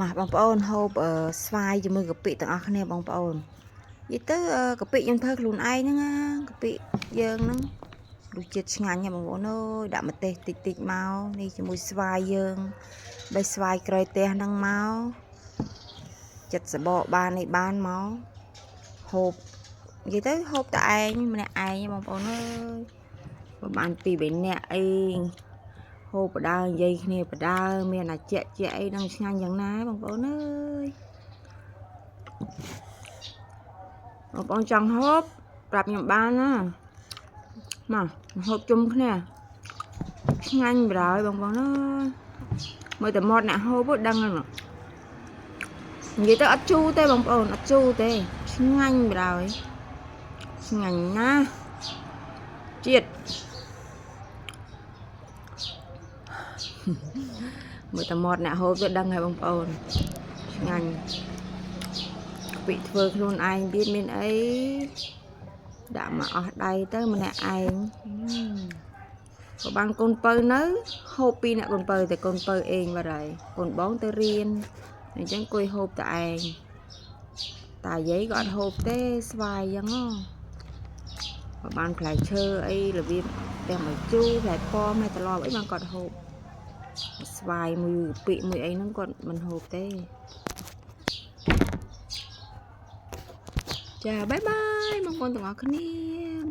មកបងប្អូនហូបស្វាយជាមួយកាពិទាំងអស់គ្នាបងប្អូននិយាយទៅកាពិយើងធ្វើខ្លួនឯងហ្នឹងណាកាពិយើងហ្នឹងរសជាតិឆ្ងាញ់ណាស់បងប្អូនអើយដាក់ម្ទេសតិចតិចមកនេះជាមួយស្វាយយើងបេះស្វាយក្រោយផ្ទះហ្នឹងមកចិត្តសបកបាននេះបានមកហូបនិយាយទៅហូបតែឯងម្នាក់ឯងបងប្អូនអើយបើបានពីរបីនាក់អី ហូបបដើនិយាយគ្នាបដើមានអាជាក់ជាក់អីនឹងឆ្ងាញ់យ៉ាងណាបងប្អូនអើយបងប្អូនចង់ហូបប្រាប់ខ្ញុំបានណាមកហូបជុំគ្នាឆ្ងាញ់បណ្ដោយបងប្អូនអើយមើលតែមាត់អ្នកហូបដឹងហ្នឹងនិយាយទៅអត់ជូរទេបងប្អូនអត់ជូរទេឆ្ងាញ់បណ្ដោយឆ្ងាញ់ណាស់ជាតិ មើលតែមាត់អ្នកហូបទៅដឹងហើយបងប្អូនឆ្ងាញ់កាពិធ្វើខ្លួនឯងទៀតមានអីដាក់មកអស់ដៃទៅម្នាក់ឯងបើបានកូនពៅនៅហូបពីរអ្នកកូនពៅតែកូនពៅអេងបាត់ហើយកូនបងទៅរៀនអញ្ចឹងអង្គុយហូបតែឯងតាយាយក៏អត់ហូបទេស្វាយអញ្ចឹងហ៎បើបានផ្លែឈើអីរបៀបទាំងមួយជូរផ្លែប៉ោមហើយត្រឡប់អីបានគាត់ហូប ស្វាយមួយកាពិមួយអីហ្នឹងគាត់មិនហូបទេចា bye bye បងប្អូនទាំងអស់គ្នា។